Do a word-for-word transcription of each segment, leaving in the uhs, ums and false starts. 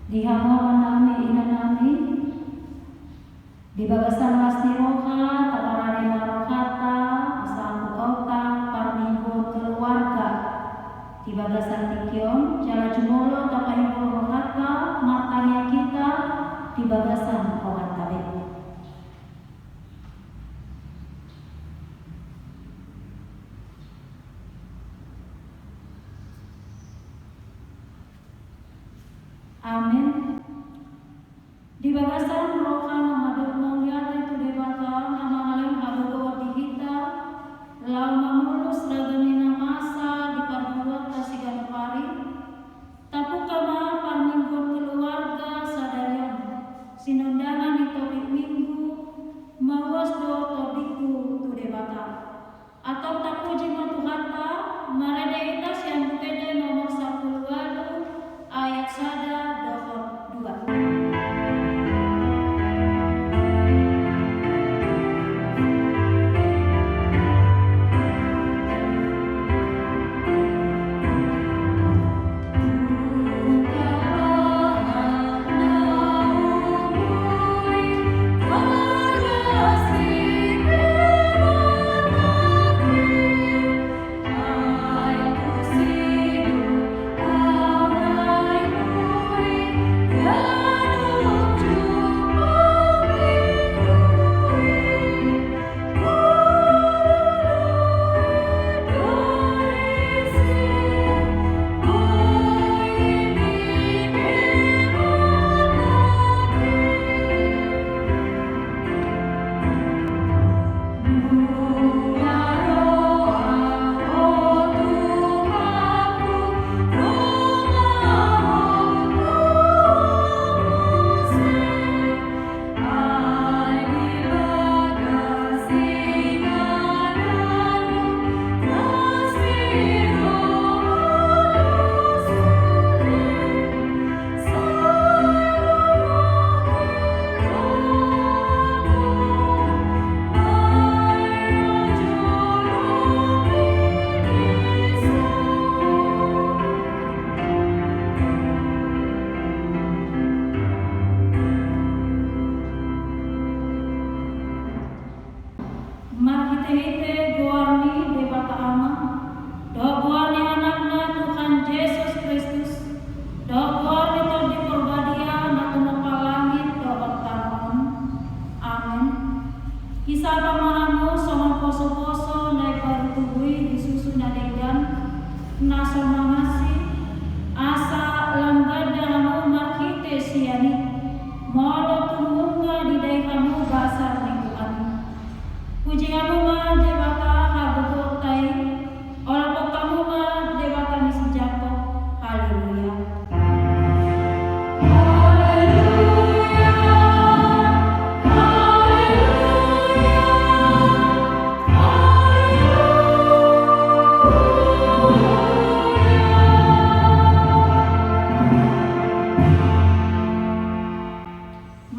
Di hamu amanami, inanami, di bagasan las ni roha, taparade ma rohanta asa angkup hita parmingguon keluarga di bagasan tingki on, jala jumolo tapahibul rohanta martangiang hita di bagasan rohanta be. Amen. Di bagasan roha na mandok mauliate tu Debata na mangalehon hagogoon di hita, laho mamolus ragam ni na masa di parngoluanta siganup ari, tapungka ma parmingguon keluarga sadari on, sinondangan ni topik Minggu, Mauas do tondingku tu Debata. Antong tapuji ma Tuhanta, marende hita sian Buku Ende nomor sampulu ualu, ayat sada dohot dua. Marhitehite goar ni Debata Ama, dohot goar ni Anakna Tuhan Jesus Kristus, dohot goar ni Tondi Porbadia na tumompa langit dohot tano on. Amen. Isapa ma hamu songon posoposo na imbaru tubu i di susu na denggan, na so mangansi, asa lam ganda hamu marhite sian i, molo tung nunga didai hamu basa ni Tuhan i. Puji hamu ma Debata hagogoonta i, olopon hamu ma Debata ni si Jakob. Haleluya. Haleluya. Haleluya. Haleluya.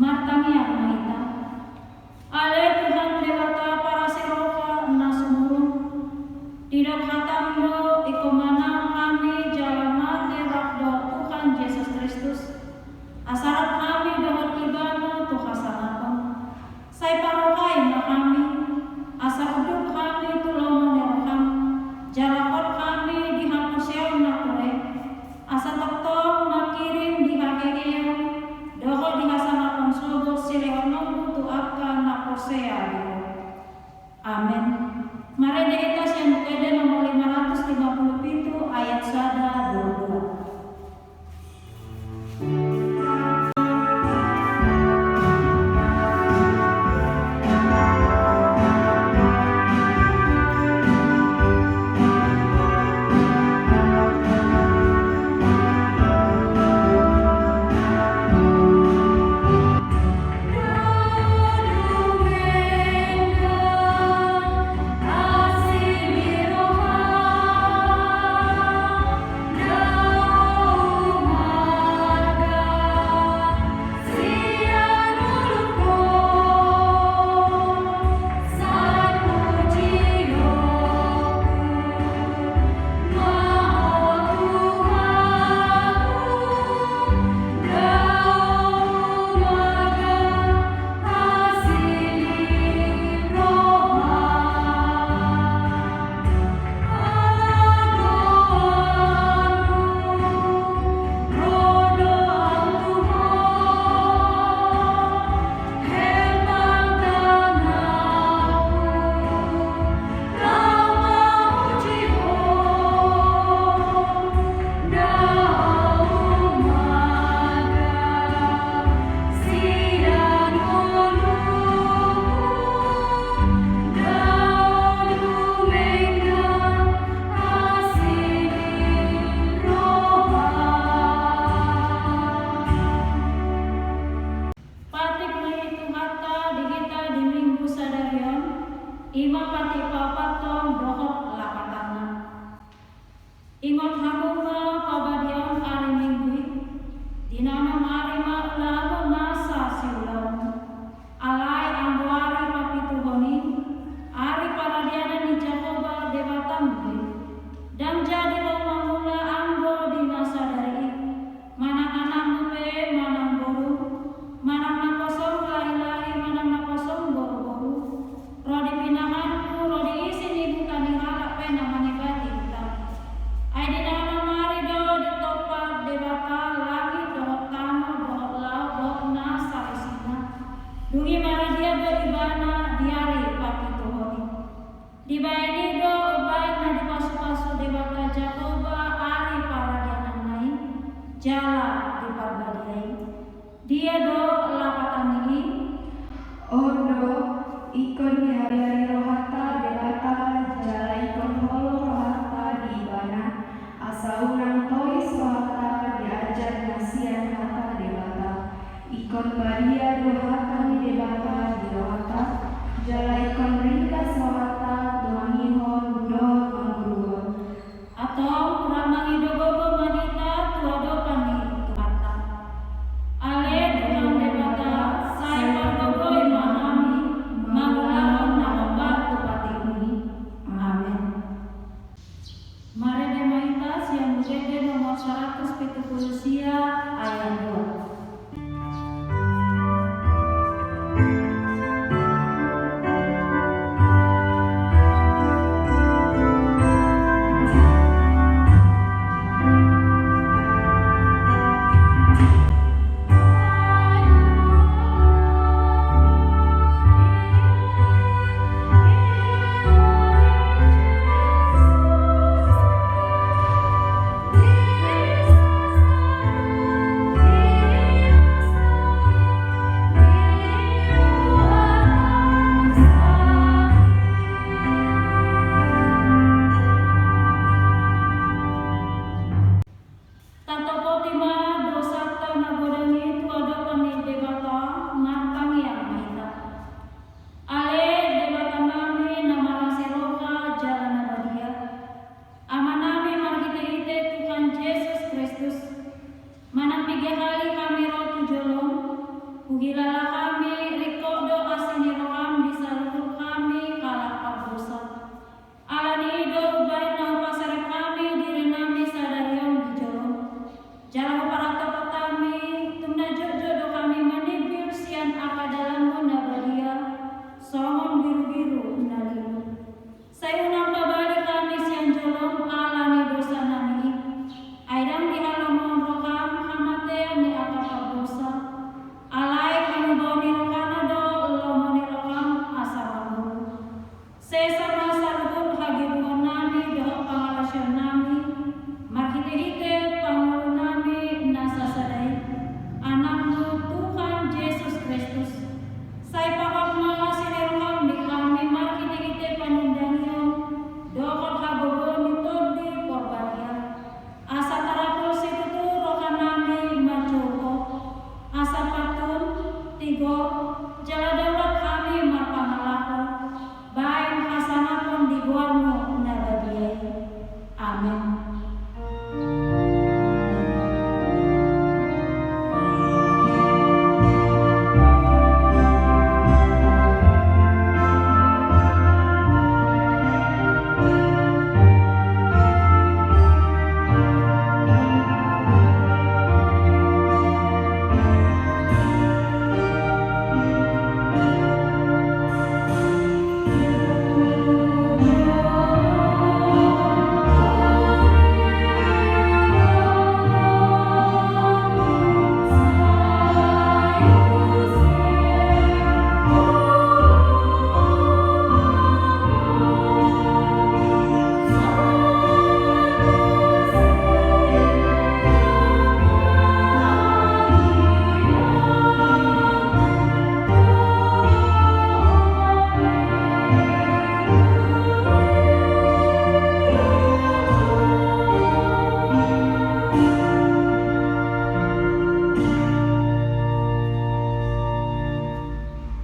Martangiang ma hita. Ale Tuhan Debata parasi roha na sumurung, didok hatam do ingkon manang hami jala mate rap dohot Tuhan Jesus Kristus, asa rap hami dohot Ibana tu hasangapon. Sai parohai ma hami, asa unduk hami tu lomo ni roham, jala hot hami di haporseaon na ture, asa tongtong mangkirim di haheheon dohot di hasangapon sogot silehononmu tu angka na porsea di Ho. Amen. Marende hita sian Buku Ende nomor lima ratus lima puluh pitu ayat sada dohot dua. jala diparbadiai. Dia do lapatan ni i? On do, ingkon dihabiari rohanta Debata, jala ingkon holong rohanta di Ibana, asa unang tois rohanta di ajar na sian hata Debata. Ingkon badia do hata ni Debata di rohanta, jala ingkon ringgas rohanta tumangihon dohot mangguruhon. Antong, rap mangido gogo ma hita tu adopan ni Tuhanta. Ale Tuhan Debata, sai pargogoi ma hami mangulahon na hombar tu patikMu i. Amen. Marende ma hita sian Buku Ende nomor saratus pitu pulu sia, ayat dua. Tatopoti ma dosanta na godang i tu adopan ni Debata, martangiang ma hita. Ale Debata nami na marasi roha jala na badia, Ama nami marhitehite Tuhan Jesus Kristus, manang piga hali hami ro tu jolom, huhilala hami ringkot do asi ni roham di saluhut hami halak pardosa. Alani i do umbahen na hupasahat hami diri nami sadari on di jolom. Jala huparhatopot hami, tung na jotjot do hami manimbir sian angka dalanmu na badia, songon birubiru na lilu. Sai unang pabali hami sian jolom ala ni dosa nami i. Ai ndang dihalomohon roham hamatean ni angka pardosa. Alai hamubaon ni rohana do lomo ni roham asa mangolu. Sesa ma saluhut hagedukon nami dohot pangalaosion nami, marhitehite pangolu nami na sasada i, Anakmu Tuhan Jesus Kristus. Sai pahot ma asi ni roham di hami marhitehite panundangion dohot hagogoon ni Tondi Porbadia. Asa tarapul situtu roha nami manjou Ho. Asa pantun, tigor, jala daulat hami marpangalaho baen hasangapon di goarmu na badia i. Amen.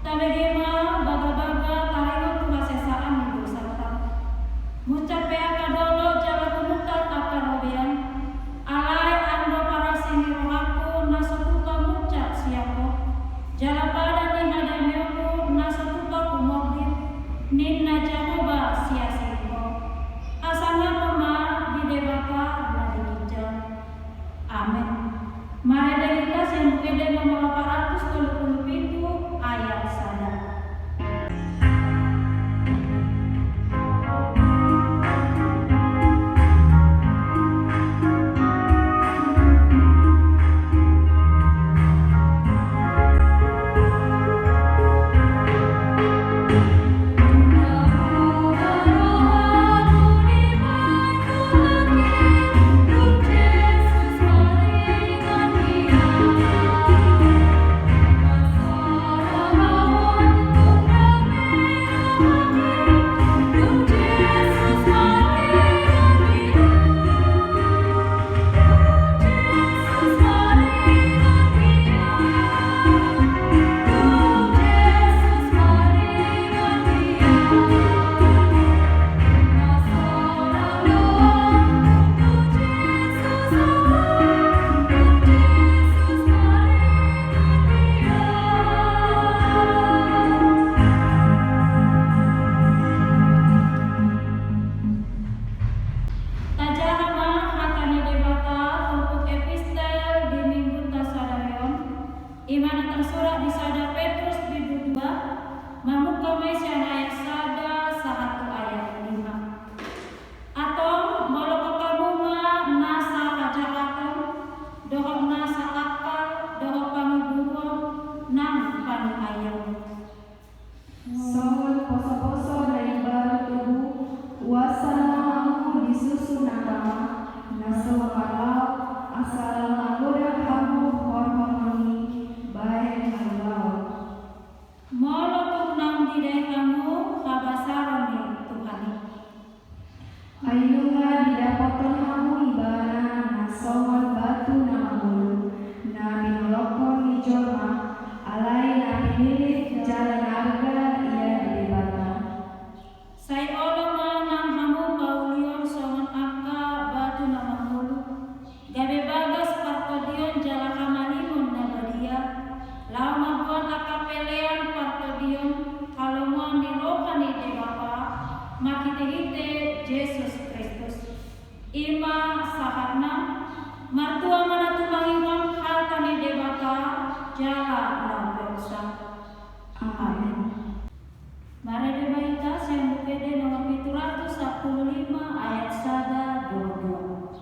Tabege ma bagabaga taringot tu hasesaan ni dosanta. Muncap pe angka dolok jala humuntal angka robean. Alai adong do parasi ni rohangku na so tupa muncap sian Ho, jala padan ni hadameonku na so tupa humordit, ninna Jahowa sian si Ho. Hasangapon ma di Debata na di ginjang. Amen. Marende hita sian Buku Ende nomor opat ratus tolu pulu pitu, ayat sada. Songon posoposo na imbaru tubu, uasan ma hamu di susu na tama, na so marlaok, asa lam na godang hamu horhon ni bahen na ulaon. Molo tung naung didai hamu habasaron ni Tuhan i. Ai nunga didapothon hamu ibana na songon batu na mangolu, na binolongkon ni jolma, alai na pinillit jala na arga ia di Debata. Sai olo ma nang hamu paulion songon angka batu na mangolu, gabe bagas partondion jala hamalimon na badia, laho mamboan angka pelean partondion halomoan ni roha ni Debata, marhitehite Jesus Kristus. I ma sahatna. Martua ma na tumangihon hata ni Debata jala na umpeopsa. Amen. Marende ma hita sian Buku Ende nomor pitu ratus sampulu lima, ayat sada, dua pulu dua.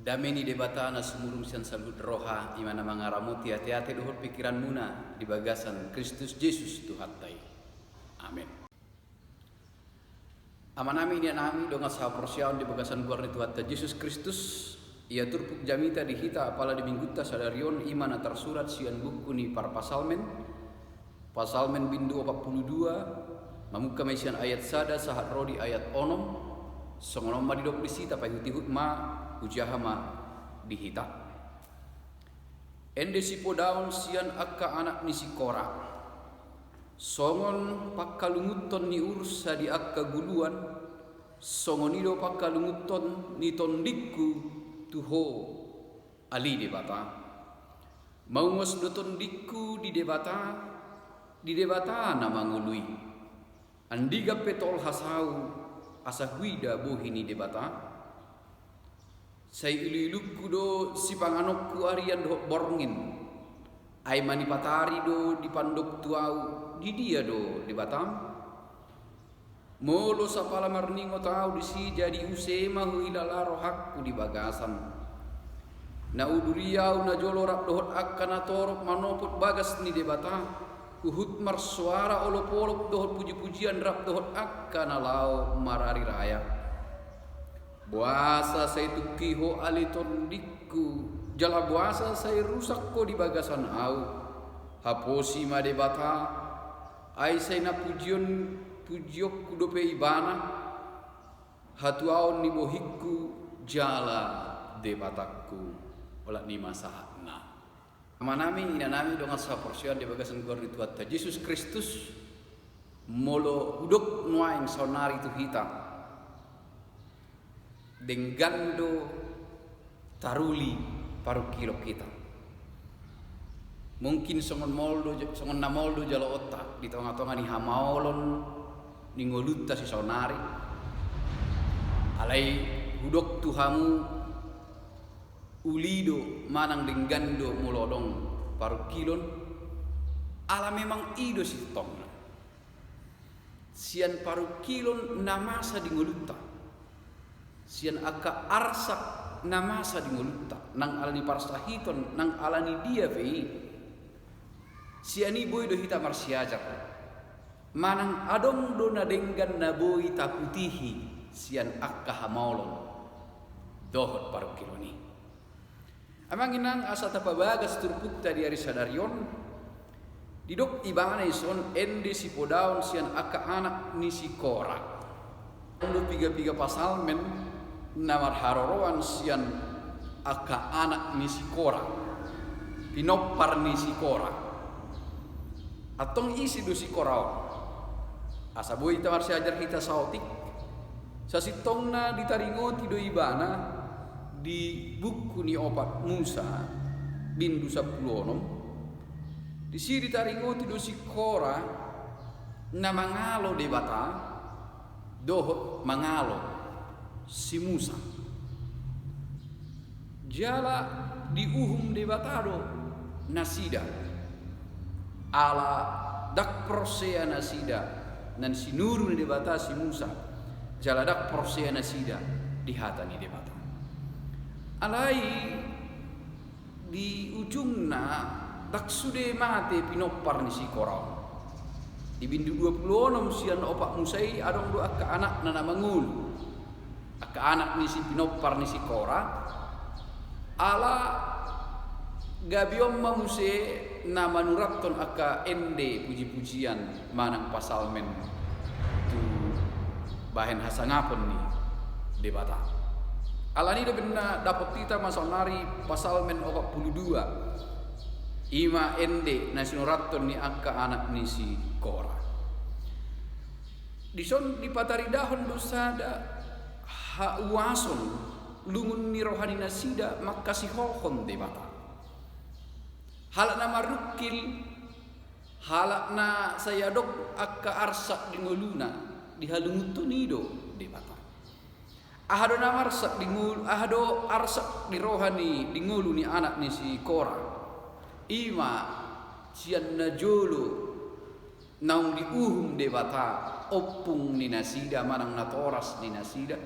Dame ni Debata na sumurung sian saluhut roha, i ma na mangaramoti ateate dohot pingkiranmuna di bagasan Kristus Jesus Tuhanta i. Amen. Amanami, inanami, dongan sahaporseaon di bagasan goar ni Tuhanta Jesus Kristus, ia turpuk jamita di hita apala di minggunta sadari on, i ma na tarsurat sian buku ni Parpsalmen, Psalmen bindu opat pulu dua, mamungka ma i sian ayat sada sahat ro di ayat onom. Songon on ma didok disi, tapaihutihut ma, hujaha ma di hita. Ende sipodaon sian angka anak ni si Kora. Songon pangkalungunhon ni ursa di angka guluan, songon i do pangkalungunhon ni tondingku tu Ho, ale Debata. Maungos do tondingku di Debata, di Debata na mangolu i. Andigan pe tolhas ahu asa huida bohi ni Debata? Sai iluilungku do sipanganonku arian dohot borngin. Ai manipatari do dipandok tu ahu, di dia do Debatam? Molo sapala marningot ahu disi, jadi use ma huhilala rohangku di bagasan. Na uduri ahu najolo rap dohot angka natorop manopot bagas ni Debata, huhut marsoara olopolop dohot pujipujian rap dohot angka na laho marari raya. Boasa sai tungki Ho ale tondingku, jala boasa sai rusak Ho di bagasan ahu? Haposi ma Debata, ai sai na pujion, pujionku dope Ibana, hatuaon ni bohingku jala Debatangku. Olat ni i ma sahatna. Amanami, inanami, dongan sahaporseaon di bagasan goar ni Tuhanta Jesus Kristus, molo hudok nuaeng saonari tu hita, denggan do taruli parungkilon hita. Mungkin songon maol do, songon na maol do jaloonta di tongatonga ni hamaolon ni ngolunta sisaonari. Alai hudok tu hamu, uli do manang denggan do molo adong parungkilon, ala memang i do sintongna. Sian parungkilon na masa di ngolunta, sian angka arsak na masa di ngolunta, nang ala ni parsahiton, nang ala ni dia pe i, sian i boi do hita marsiajar. Manang adong do na denggan na boi taputihi sian angka hamaolon dohot parungkilon i. Amang inang, asa tapabagas turpukta di ari sadari on, didok ibana dison ende sipodaon sian angka anak ni si Kora. Adong do pigapiga pasalmen na marharoroan sian angka anak ni si Kora, pinompar ni si Kora. Antong ise do si Kora on? Asa boi tamarsiajar hita saotik. Sasintongna ditaringoti do ibana di buku ni Opat Musa, bindu sampulu onom. Disi ditaringoti do si Kora na mangalo Debata dohot mangalo si Musa. Jala diuhum Debata do nasida. Ala ndang porsea nasida, na sinuru ni Debata si Musa, jala ndang porsea nasida di hata ni Debata. Alai di ujungna ndang sude mate pinompar ni si Kora on. Di bindu dua pulu onom sian Opat Musa i adong do angka anakna na mangolu. Angka anak ni si pinompar ni si Kora, ala gabe on ma muse na manurathon angka ende pujipujian manang pasalmen tu bahen hasangapon ni Debata. Alani i do umbahen na dapot hita ma saonari pasalmen opat pulu dua, i ma ende na sinurathon ni angka anak ni si Kora. Dison dipataridahon do sada hauason lungun ni roha ni nasida mangkasiholhon Debata. Halak na marungkil, halak na sai adong angka arsak di ngoluna, di halungunhon i do Debata. Aha do na marsak di ngolu, aha do arsak di roha ni, di ngolu ni anak ni si Kora? I ma sian najolo naung diuhum Debata ompung ni nasida manang natoras ni nasida.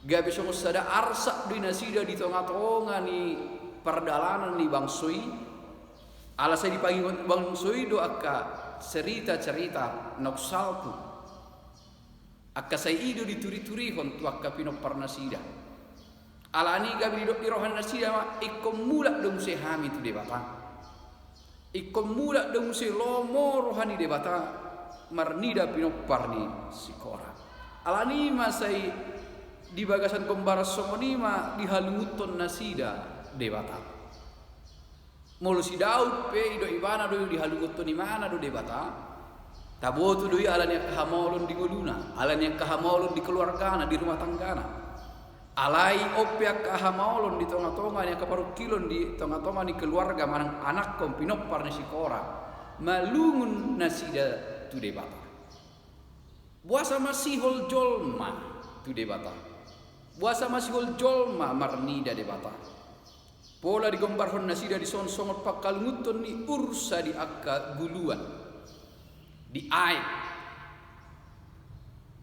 Gabe songon sada arsak do i nasida di tonga-tonga ni pardalanan ni bangso i. Ala sai dipangingot bangso i do angka cerita-cerita naung salpu. Angka sai i do dituri-turihon tu angka pinompar nasida. Alani i gabe didok di roha nasida ma, ingkon mulak do muse hami tu Debata. Ingkon mulak do muse lomo roha ni Debata marnida pinompar ni si Kora. Alani i ma sai di bagasan gombaran songon i ma dihalungunhon nasida Debata. Molo si Daud pe, didok ibana do, dihalungunhon ibana do Debata. Taboto do i alani angka hamaolon di ngoluna, alani angka hamaolon di keluargana, di rumah tanggana. Alai on pe angka hamaolon di tonga-tonga ni angka parungkilon, di tonga-tonga ni keluarga manang anakkon pinompar ni si Kora, malungun nasida tu Debata. Boasa masihol jolma tu Debata? Boasa masihol jolma marnida Debata? Pola digombarhon nasida dison songon pangkalungunhon ni ursa di angka guluan, di aek.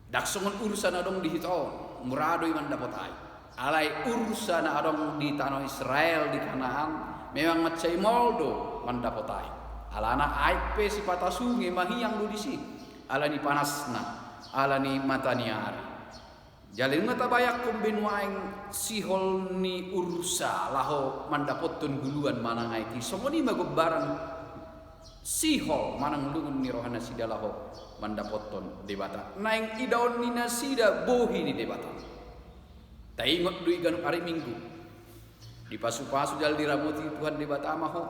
Ndang songon ursa na adong di hita on, mura do i mandapot aek. Alai ursa na adong di tano Israel, di Kanaan, memang mansai maol do mandapot aek. Alana aek pe sipata sunge mahiang do disi, alani panasna, alani mata ni ari. Jala nunga tabayangkon be nuaeng sihol ni ursa laho mandapothon guluan manang aek i. Songon i ma gombaran sihol manang lungun ni roha nasida laho mandapothon Debata. Naeng idaon ni nasida bohi ni Debata. Taingot do i ganup ari Minggu. Dipasu-pasu jala diramoti Tuhan Debata ma ho.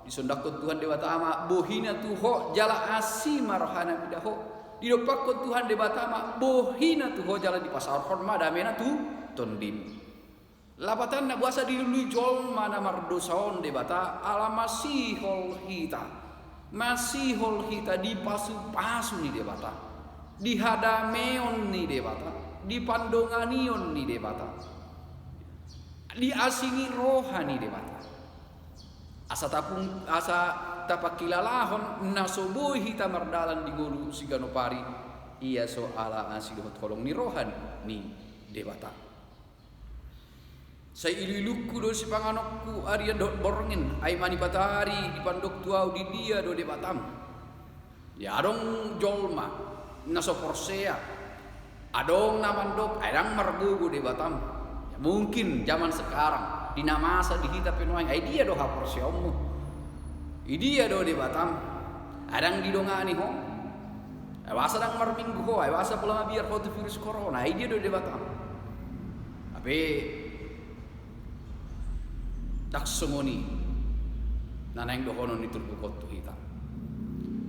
Disondangkon Tuhan Debata ma bohina tu ho jala asi ma rohana mida ho. Didompakkon Tuhan Debata ma bohina tu ho jala dipasaorhon ma damena tu tondim. Lapatanna, boasa dilului jolma na mardosa on Debata? Ala masihol hita. Masihol hita dipasu-pasu ni Debata, dihadameon ni Debata, dipandonganion ni Debata, diasingi roha ni Debata. Asa tapung, asa tapangkilalahon na so boi hita mardalan di ngolu siganup ari, ia so ala asi dohot holong ni roha ni Debata. Sai ilu-ilungku do sipanganonku arian dohot borngin, ai manipatari dipandok tu ahu di dia do Debatam. Ia adong jolma na so porsea, adong na mandok, ai ndang margogo Debatam. Ia mungkin zaman sekarang, di na masa di hita pe nuaeng, ai dia do haporseaonmu? Idia do Debatam? Ai ndang didongani ho. Ai boasa ndang marminggu ho, ai boasa pola mabiar ho tu virus corona, ai dia do Debatam? Hape ndang songon i na naeng dohonon ni turpuk on tu hita.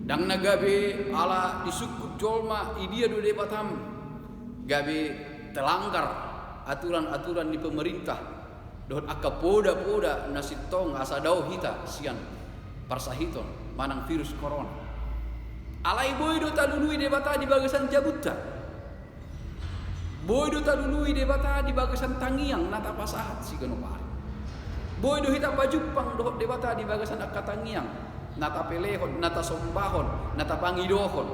Ndang na gabe ala disungkun jolma idia do Debatam, gabe terlanggar aturan-aturan ni pemerintah dohot angka poda-poda na sintong asa dao hita sian parsahiton manang virus corona. Alai boi do talului Debata di bagasan jabunta. Boi do talului Debata di bagasan tangiang na tapasahat siganup ari. Boi do hita pajumpang dohot Debata di bagasan angka tangiang na tapelehon, na tasombahon, na tapangidohon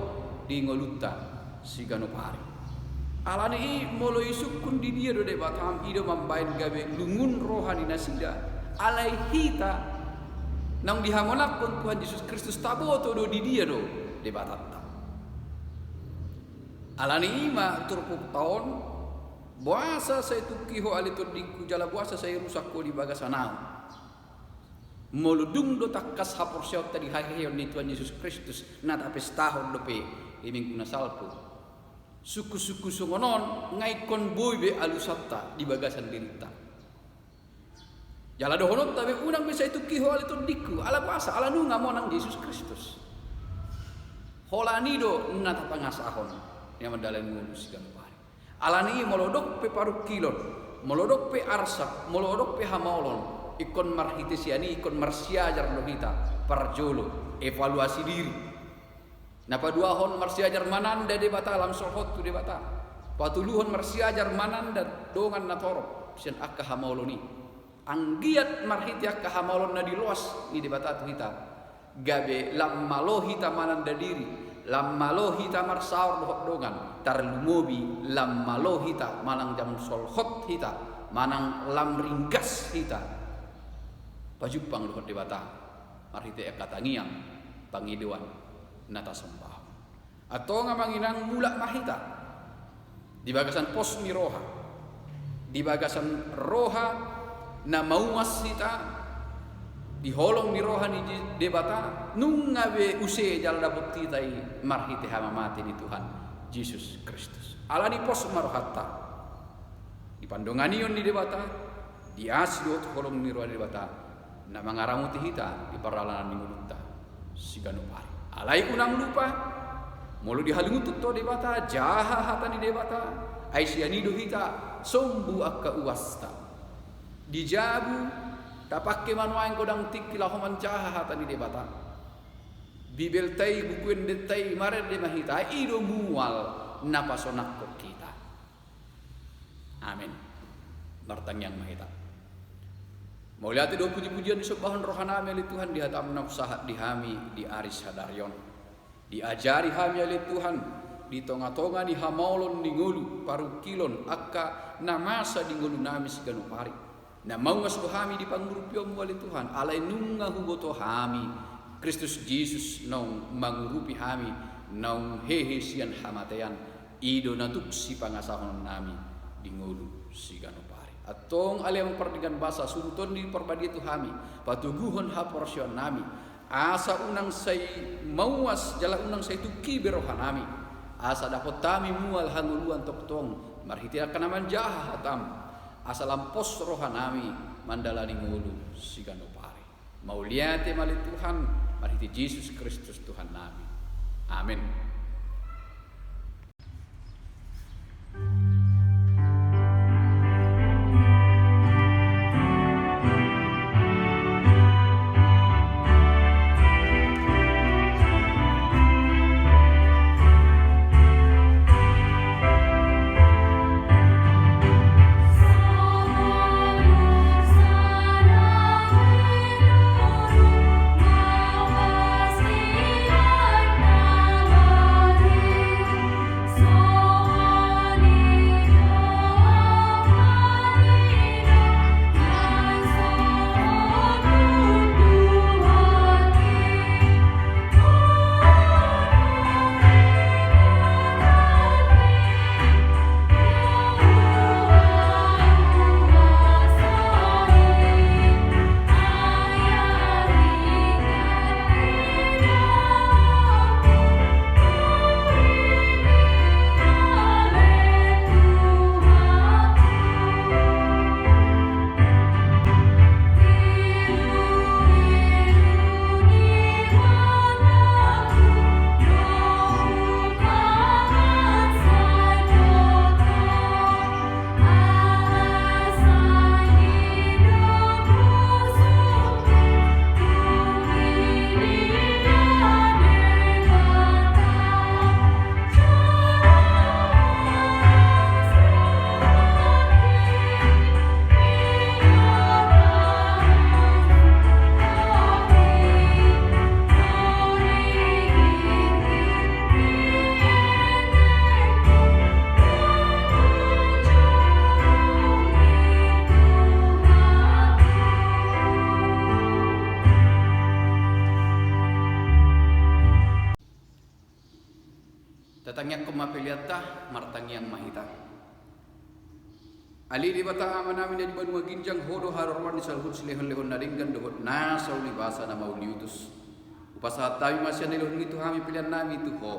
di ngolunta siganup ari. Alani i molo isungkun di dia do Debatam, i do mambaen gabe lungun roha ni nasida. Alai hita naung dihamonangkon Tuhan Jesus Kristus taboto do di dia do Debatanta. Alani i ma turpukta on, boasa sai tungki ho ale tondingku jala boasa sai rusak ho di bagasan ahu? Molo dung do tangkas haporseaonta di haheheon ni Tuhan Jesus Kristus na tapestahon dope di minggu na salpu, sungkun-sungkun songon on nga ingkon boi be alusanta di bagasan dirinta. Jala dohononta be unang be sai tungki ho ale tondingku, ala boasa? Ala nunga monang Jesus Kristus. Holan i do na tapangasahon na mandalani ngolu siganup ari. Alani i molo dok pe parungkilon, molo dok pe arsak, molo dok pe hamaolon, ingkon marhite sian i ingkon marsiajar do hita. Parjolo, evaluasi diri. Na paduahon, marsiajar mananda Debata lam solhot tu Debata. Patoluhon, marsiajar mananda dongan na torop sian angka hamaolon i. Anggiat marhite angka hamaolon na diloas ni Debata tu hita, gabe lam malo hita mananda diri, Lam malo hita marsaor dohot dongan, tarlumobi lam malo hita manang jam solhot hita, manang lam ringgas hita pajumpang dohot Debata marhite angka tangiang, pangidoan na tasombahon. Antong amang inang, mulak ma hita di bagasan pos ni roha, di bagasan roha na mauas hita di holong ni roha ni Debata, nunga be use jala dapot hita i marhite hamamate ni Tuhan Jesus Kristus. Alani pos ma rohanta di pandonganion ni Debata, di asi dohot holong ni roha ni Debata na mangaramoti hita di pardalanan ni ngolunta siganup ari. Alai unang lupa, molo dihalungunhon Debata, jaha hata ni Debata, ai sian i do hita sombu angka uasta. Di jabu tapangke ma nuaeng godang tingki laho manjaha hata ni Debata. Bibelta i, Buku Endenta i, marende ma hita, i do mual na pasonanghon hita. Amen. Martangiang ma hita. Mauliate do puji-pujian disombahon rohanami ale Tuhan di hataM na umsahat di hami di ari sadari on. Diajari hami ale Tuhan di tonga-tonga ni hamaolon ni ngolu, parungkilon, angka na masa di ngolunami siganup ari. Na mauas do hami di pangurupionMu ale Tuhan, alai nunga huboto hami Kristus Jesus naung mangurupi hami, naung hehe sian hamatean, i do na tuk sipangasahononnami di ngolu siganup ari. Antong ale Amang Pardenggan Basa, suhuton ni Parbadia tu hami, patoguhon haporseaonnami, asa unang sai mauas jala unang sai tungki be rohanami, asa dapot hami mual hangoluan tongtong marhite angka na manjaha hataM, asa lam pos rohanami mandalani ngolu siganup ari. Mauliate ma ale Tuhan, marhite Jesus Kristus Tuhannami. Amen. Tatangiangkon ma peleanta, martangiang ma hita. Ale Debata Amanami na di banua ginjang, Ho do haroroan ni saluhut silehon-lehon na denggan dohot nasa uli basa na mauliutus. Hupasahat hami ma sian na nilehonMi tu hami peleannami tu Ho.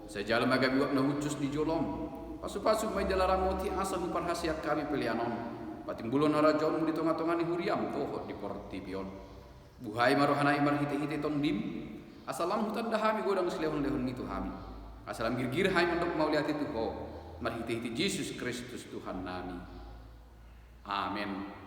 Sai jalo ma gabe uap na hushus di joloM. Pasu-pasu ma i jala ramoti asa huparhaseang hami pelean on patimbulhon harajaonMu di tonga-tonga ni huriaM dohot di portibi on. Buhai ma rohanami marhite-hite TondiM, asa lam hutanda hami godang silehon-lehonMi tu hami, asa lam girgir hami mandok mauliate tu Ho, marhite-hite Jesus Kristus Tuhannami. Amen.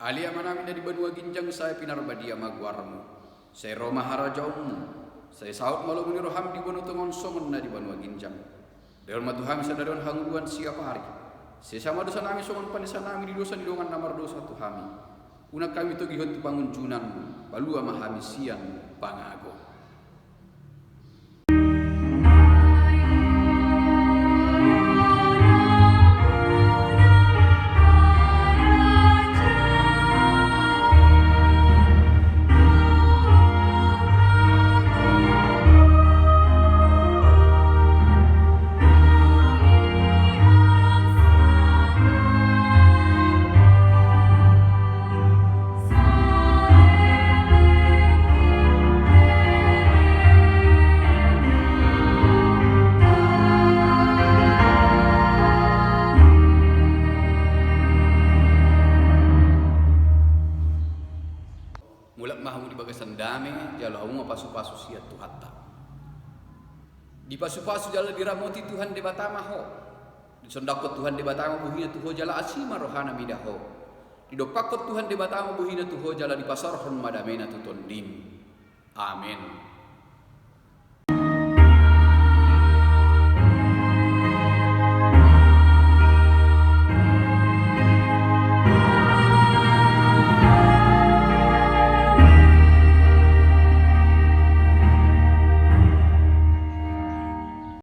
Ale Amanami na di banua ginjang, sai pinarbadia ma goarmu. Sai ro ma harajaonmu. Sai saut ma lomo ni roham di banua tonga on songon na di banua ginjang. Lehon ma tu hami sadari on hangoluan siapari. Sesa ma dosanami songon panesanami di dosa ni dongan na mardosa tu hami. Unang hami togihon tu pangunjunan, palua ma hami sian pangago. Mulak ma hamu di bagasan dame, jalo hamu ma pasupasu sian Tuhanta. Dipasupasu jala diramoti Tuhan Debata ma ho. Disondangkon Tuhan Debata ma bohina tu ho jala asi ma rohana mida ho. Didompakkon Tuhan Debata ma bohina tu ho jala dipasaorhon ma damena tu tondim. Amen.